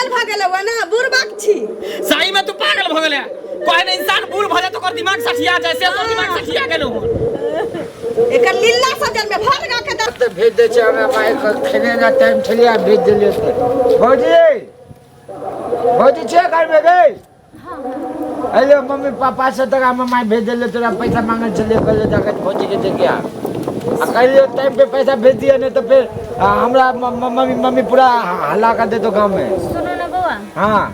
पागल भऽ गेलौ ना, बुड़बक छी। सही में तू पागल भ गेले। कहे ने इंसान बूढ़ भ जाए तो ओकर दिमाग सठिया जाए, से तोर दिमाग सठिया गेलो हन। एकर लीला सजन में भर गा के दे। तऽ भेज दै छै हमरा माय के खेने ना टाइम छलियै आ भेज देलियै तऽ। भौजी, भौजी छियै घरमे गै? हेलो मम्मी पापा से टका हमर माय भेज देले, तोरा पैसा मांगल छलियै, कहलियै जाके भौजी के दे के आ। आ कहलियै टाइम पे पैसा भेज दिया, नहीं तो फिर हमरा मम्मी मम्मी पूरा हल्ला कर देतो गाँव में। सुनू ने बौआ। हाँ।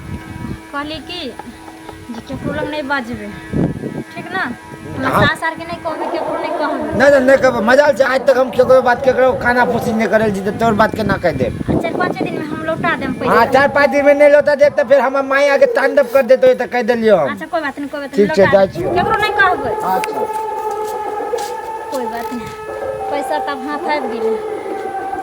कहली कि जे केकरो लग नहीं बाजबे, ठीक ना? हमरा हाँ। सास आर के नहीं कहबे, केकरो नहीं कहबे। नहीं नहीं नहीं कहबो, मजाल छै आज तक हम केकरो बात केकरो खाना फूसी नहीं करल छी, तऽ तोर बात केना कहि देब? आ 4-5 दिन में हम लौटा देम पैसा। हाँ, 4-5 दिन में नहीं लौटा देब तऽ फिर हमर माय आके तांडव कर देतो, तऽ कहि देलियो हम। अच्छा कोई बात नहीं, कोई बात नहीं, ठीक छै, लौटा जाइ देम। छियौ। केकरो नहीं कहबे। अच्छा। कोई बात नहीं, पैसा तब हाथ आबि गेलै।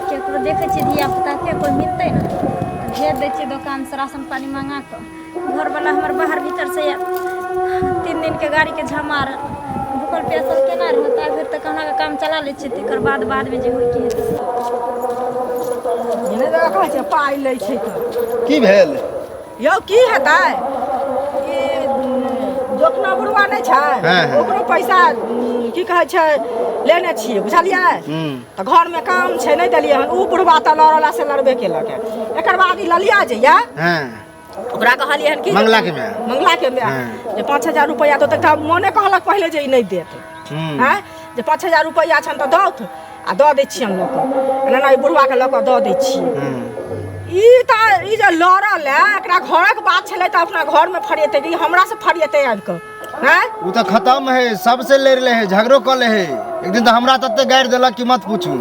केकरो देखै छियै धिया पुताके कोई मिलतै ने तऽ भेज दै छियै दोकान से राशन पानी मंगा कऽ। घरवला हमर बाहर भीतर से आयल, 3 दिन के गाड़ी के झमार, भूखल प्यासल केना रहत? आइ भरि तऽ कहुना कऽ काम चला लै छियै, तकर बाद बादमे जे होइ के हेतै। नहि तऽ कहै छै पाइ लै छै तऽ। की भेल? यौ की हेतै, ई जोखना बुढ़वा नहि छै, हाँ। ओकरो पैसा की कहै छै लेने छियै, बुझलियै? तऽ घरमे काम छै, नहि देलियै हन। ओ बुढ़वा तऽ लड़ला से लड़बे केलक। एकर बाद ई ललिया जे यऽ, ओकरा कहलियै हन कि मंगला के माय। मंगला के माय जे 5000 रुपैआ दो, तऽ मोने कहलक पहिले जे ई नहि देत। आँय, जे 5000 रुपैआ छनि तऽ दौथ आ दऽ दै छियनि लऽ कऽ। एना ई बुढ़वाके लऽ कऽ दऽ दै छियै। ई तऽ ई जे लड़ल है, एकरा घरक बात छलै तऽ अपना घरमे फरिएतै कि हमरा से फरिएतै आबि कऽ? आँय, ओ तऽ खत्म है, सबसे लड़ ले है, झगड़ो कऽ ले है। एक दिन तऽ हमरा तते गारि देलक कि मत पूछू।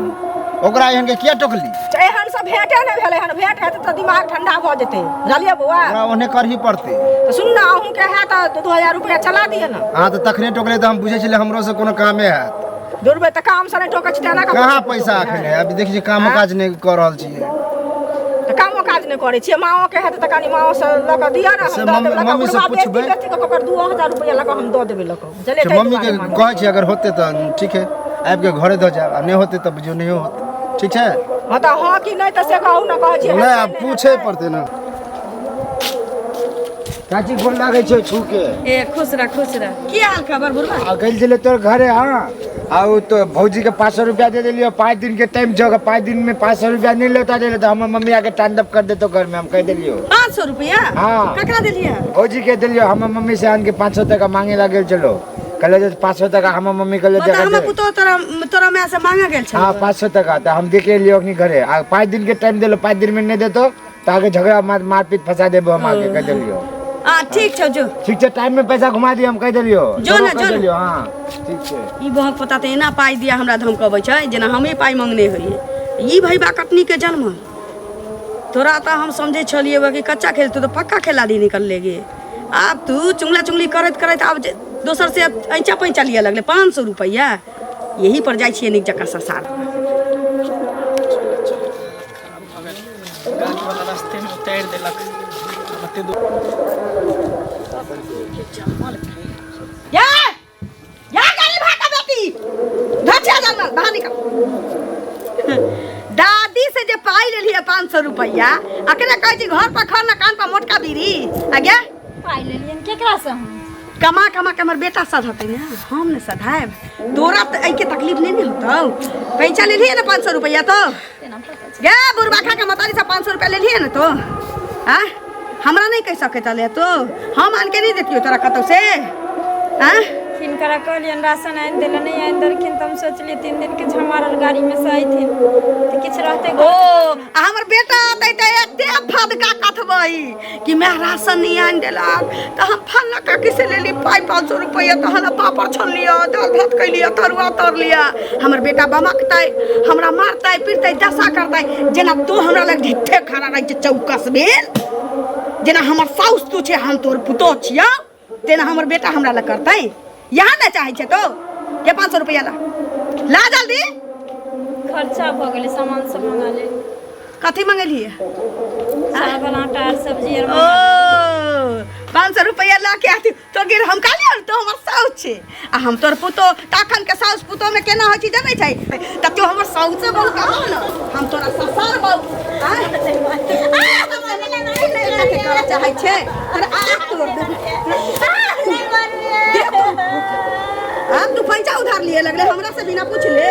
ओकरा एहन के किया टोकली? तऽ एहन से भेंटे नहि भेलै हन, भेंट हेतै तऽ दिमाग ठंडा भऽ जेतै, बुझलियै बौआ? ओकरा ओहने करही पड़तै। तऽ सुनू ने, अहूँके हैत तऽ 2000 रुपैआ चला दिअ ने। अहाँ तऽ तखने टोकले तऽ हम बुझै छलियै हमरो से कोनो कामे हैत। दूर तऽ काम से नहि टोकै छी तऽ एना कऽ कहाँ पैसा एखन है? अभी देखै छियै कामो काज नहि कऽ रहल छियै। तऽ कामो काज नहि करै छियै। माओ के हेतै तऽ कनि माओ से लऽ कऽ दिअ ने, हम से दऽ देबै लऽ कऽ। मम्मी से बुढ़बा बेचती पुछबै। बेचती कऽ ओकर 2000 रुपैआ लऽ कऽ हम दऽ देबै लऽ कऽ, बुझलियै? से ताहि मम्मी के दुआरे मांगै। कहै छियै, अगर होतै तऽ ठीक है, आबि कऽ घरे दऽ जायब, आ नहि होतै तऽ बुझियौ नहियो होतै। ठीक छै? हँ तऽ हँ कि नहि तऽ से कहू ने, कहै छियै नहि, हेतै, आब नहि पूछे हेतै। पड़तै ने। चाची गोर लागै छै छू के। ए खुश रह, खुश रह। की हाल खबर बुढ़वा? आ गेल छलै तोर घरे। हाँ, आ ओ तो भौजी के 500 रुपया दे देलियो, 5 दिन के टाइम छौ, अगर 5 दिन में 500 रुपया नहीं लौटा देले तो हमर मम्मी आके तांडव कर देतो घर में, हम कह देलियो। 500 रुपया? हाँ। ककरा देलियै? भौजी के देलियो। हमर मम्मी से आन के 500 टका मांगे ला गेल छलो, कहले जे 500 टका हमर मम्मी कहले मतलब जे हमर पुतोह तोरा तोरा माय से मांगे गेल छलो? हाँ, 500 टका तो हम देके लियो अखनी घरे। आ 5 दिन के टाइम देलो, 5 दिन में नहीं देतो तो आगे झगड़ा मारपीट फंसा देबो हम आगे, कह देलियो। आ ठीक छौ, जो। ठीक छै, टाइम में पैसा घुमा दियो, हम कह देलियो। जो ना, तोरो कह जो ना। देलियो, हाँ ठीक छै। ई बहक पता तऽ एना पाइ दिया हमरा धमकबै छै जेना हमे पाइ मंगने होइए। ई भैबा कटनी के जन्म तोरा तऽ हम समझै छलियै कि कच्चा खेल, तू तऽ पक्का खेलाड़ी निकलले गे। आब तू चुंगला चुंगली करैत करैत आब जे दोसर से ऐंचा पैंचा लिअ लगले 500 रुपैआ। यही पर जाइ छियै नीक जकाँ ससार। गाड़ी वाला रास्ते में उतारि देलक कते दूर। या या गाली भाका बेटी धचिया जन्मल, बाहर निकल। दादी से जे पाई लेलियै 500 रुपैआ, अकरे कहै छी घर पर खर ना कान पर मोटका बीड़ी। आ गे पाइ लेलियनि केकरा से हम? कमा कमा के हमर बेटा सधतै ने, हम ने सधायब। तोरा तऽ एहिके तकलीफ नहि ने होतौ? पैसा लेलियै ने 500 रुपैआ तो? केना पता छै? गे बुढ़बा खा के मतारी से 500 रुपैआ लेलियै ने तो? आँ, हमरा नहि कहि सकैत छलै तो? हम आनके नहि देतियौ तोरा कतौ से? आँ, हिनकरा कहलियनि राशन आनि देला, नहि आनि देलखिन तऽ हम सोचलियै 3 दिन के झमारल गाड़ी में से अयथिन तऽ किछु रहतै। ओ आ हमर बेटा अतै तऽ एते फदका कथबै कि मैं राशन नहीं आनि देलक तऽ हम फल्ला काकी से लेली पाइ 500 रुपैआ, तहन पापड़ छनलियै, दालि भात कैलियै, तरुआ तरलियै। हमर बेटा बमकतै, हमरा मारतै पीटतै, दशा करतै, जेना तू हमरा लग ढिट्ठे खड़ा रहै छै चौकस भेल, जेना हमर साउस तू छै, हम तोर पुतोह छियौ, तेना हमर बेटा हमरा लग करतै। यहाँ ने चाहै छै तो के 500 रुपैआ ला ला जल्दी। खर्चा भऽ गेलै, सामान सब मंगा ले। कथी मंगेलियै? चावल, आटा आर सब्जी आर ओ मंगा लेलियै। 500 रुपैआ ला के आती तो गिर हम कहलियै तो हमर साउस छै आ हम तोर पुतोह, तखन के साउस पुतोह में केना होइ छै जनै छै? तऽ तू हमर साउसे बहु कहबो ने, हम तोरा ससुर बहु। आँय? चाहै छै तोरा आँख तोड़ देबै। दे तो। आब तू पैसा उधार लिए लगले हमरा से बिना पूछले,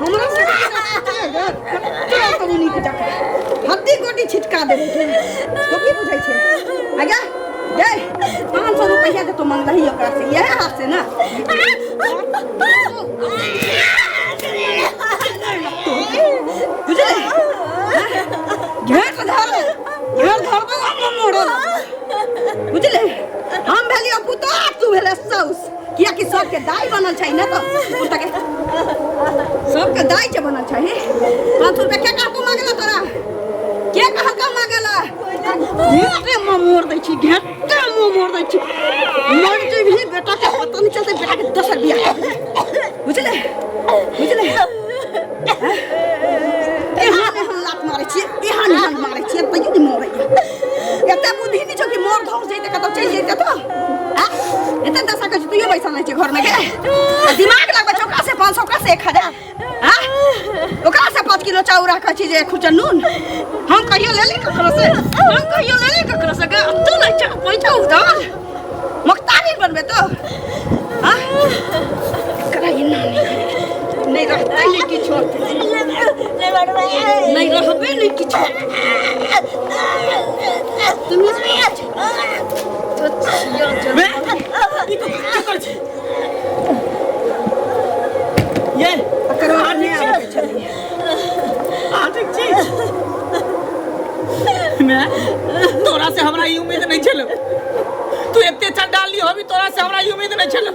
हमरा से बिना पूछले गे। तोरा तो नीक जकाँ हड्डी गोटी छिटका देबै तू। तो की बुझै छै आगे गे? 500 रुपैआ जे तू मंगलही ओकरा से, इएह हाथ से ना बुझले? घेर धर, घेर धरबै हम मोड़ल, बुझले? हम भेलियो पुतोह, तू भेले साउस, कियाकि सबके दाई बनल छै ने, तऽ पुतोह के सबके दाई जे बनल छै। 500 रुपया के कहको मांगला तोरा? के कहको मांगला? घेटे मुँह मोड़ दै छी, घेटे मुँह मोड़ दै छी। मर जेबही, बेटा के पता नहीं चलते, बेटा के दोसर बियाह, बुझले? बुझले? एहन एहन लात मारै छियै, एहन एहन मारै छियै, तैयो नहि मरैया। एते बुद्धि नहि छौ कि मर धर जैते, कतौ चलि जैते तो आ एते दशा के तैयो बैसल रहै छै घरमे के। आ दिमाग लगबै छै ओकरा से 500, ओकरा से 1000, आ ओकरा से 5 किलो चाउर राखै छी जे खुर्चा नून। हम कहियो लेली ककरो से? हम कहियो लेली ककरो से गे? तू लै छ पैसा उधार, मुख्तारी बनबे तो हाँ? एकरा एना नहि करे, नहि रहतै नहि किछो, नहि रहबे नहि किछो। तुम बे, ई तो की करै छी ये? करो नहि आबै छलियै। अहाँ ठीक छी? मैं तोरा से हमरा ई उम्मीद नहीं छलो, तू एते चंडाली होबी, तोरा से हमरा ई उम्मीद नहीं छलो।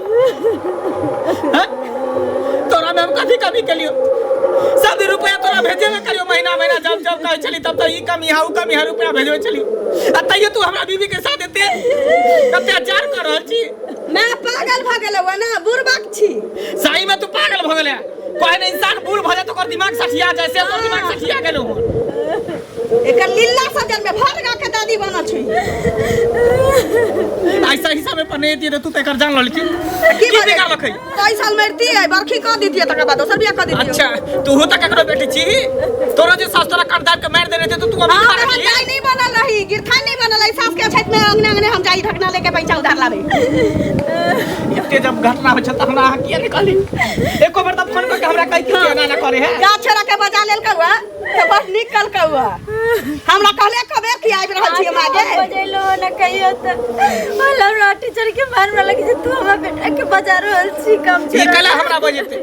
हैं? तोरा में हम कथी कमी केलियो? सब दिन रुपया तोरा भेजे में करियो, महीना महीना जब जब कहै छली तब तो ई कमी है, ऊ कमी है, रुपया भेजबै छली, आ तैयो तू हमरा बीबी के साथ एते अत्याचार कर रहल छी। मैं पागल भऽ गेलहुँ ना, बुड़बक छी। सही में तू पागल भऽ गेलै। कहै ने इंसान बूढ़ भऽ जाए तो ओकर दिमाग सठिया जाए, से तोर दिमाग सठिया गेलौ हन। एकर लीला सजन में भर गाँव के दादी बनल छै। ऐसा ही समय पर नहीं एतियै तऽ तू तऽ एकर जान ललकी की की भऽ बिगाड़लकै? कई साल मरती है, बरखी कऽ दितियै, तकर बाद दोसर बियाह कऽ दितियै। अच्छा, तू तऽ ककरो बेटी छी? तोरो जे सास तोरा कान दाबि के मारि देने रहतै तऽ तू अभी हाँ, खा हम रहली? दाई नहीं बनल रही, गिरथाई नहीं बनल रही, सास के अछैत में अंगने अंगने हम जाई ढकना लेके पैसा उधार लाबे। एते जब घटना होइ छै तऽ हमरा अहाँ किया नहि कहली? एको बेर तऽ फोन कऽ के हमरा कहि कि एना एना करे है। गाछ छोड़ा के बजा लेल कौआ तऽ बड़ नीक कल कौआ। हमरा कहले कबे कि आबि रहल छी हम आगे। बजेलो ना कहियो तऽ बोला हमरा टीचर के मार हमरा लगे जे तू हमरा बेटा के बजा रहल छी काम ई छोड़ा। कला हमरा बजेतै?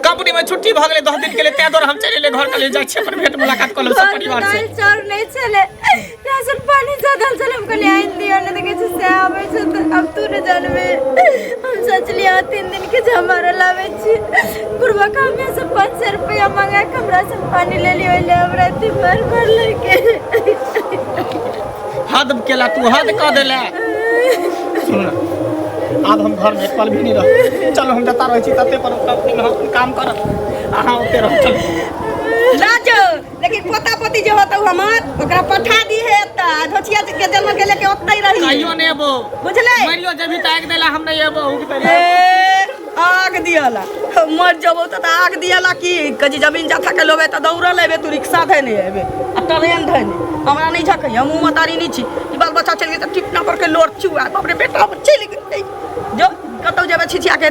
कंपनी में छुट्टी भऽ गेलै 10 दिन के लिए, तें दुआरे हम चलि एलियै घर के लिए, जाइ छियै अपन भेंट मुलाकात कऽ लेब सब घरमे परिवार से। दालि चाउर नहि छलै, राशन पानी सधल छलै, हम कहलियै आनि दियौ ने, देखै छी से आबै छै तऽ आब तू नहि जानबे। हम सोचलियै अहाँ 3 दिन के जे हमारा लाबै छी, बुढ़बा हमे से 500 रुपया मंगा के हम राशन पानी लेलियै, ओहि लए हमरा एते मार मारलकै। हद केला तू, हद कऽ देले। सुन ना, आब हम घर में एक पल भी नहीं रह। चलो, हम जता रहै छी तते पर कंपनी में हम काम करब, अहाँ ओते रहू, चलो। राजो, लेकिन पोता पोती जे होतौ हमर, ओकरा पठा दी है एतऽ, धोछिया के जन्म के लेके ओतै रही। कहियो नहि एबो। बुझलै? मरियो जेबही तऽ आगि देला हम नहि एबो। ए, आग दियला मर जबो तऽ आग दियला की कजी जमीन जाथा के लोबे तऽ दौड़ल एबे तू, रिक्शा धैने एबे आ ट्रेन धैने। हमरा नहीं झकै, हम मतारी नहीं छी। ई बाल बच्चा चलि गेल तऽ टिपना पर के लोर चुआ, बाप रे, बेटा हमर चलि गेलै। जो कतौ जेबै छिछिया के।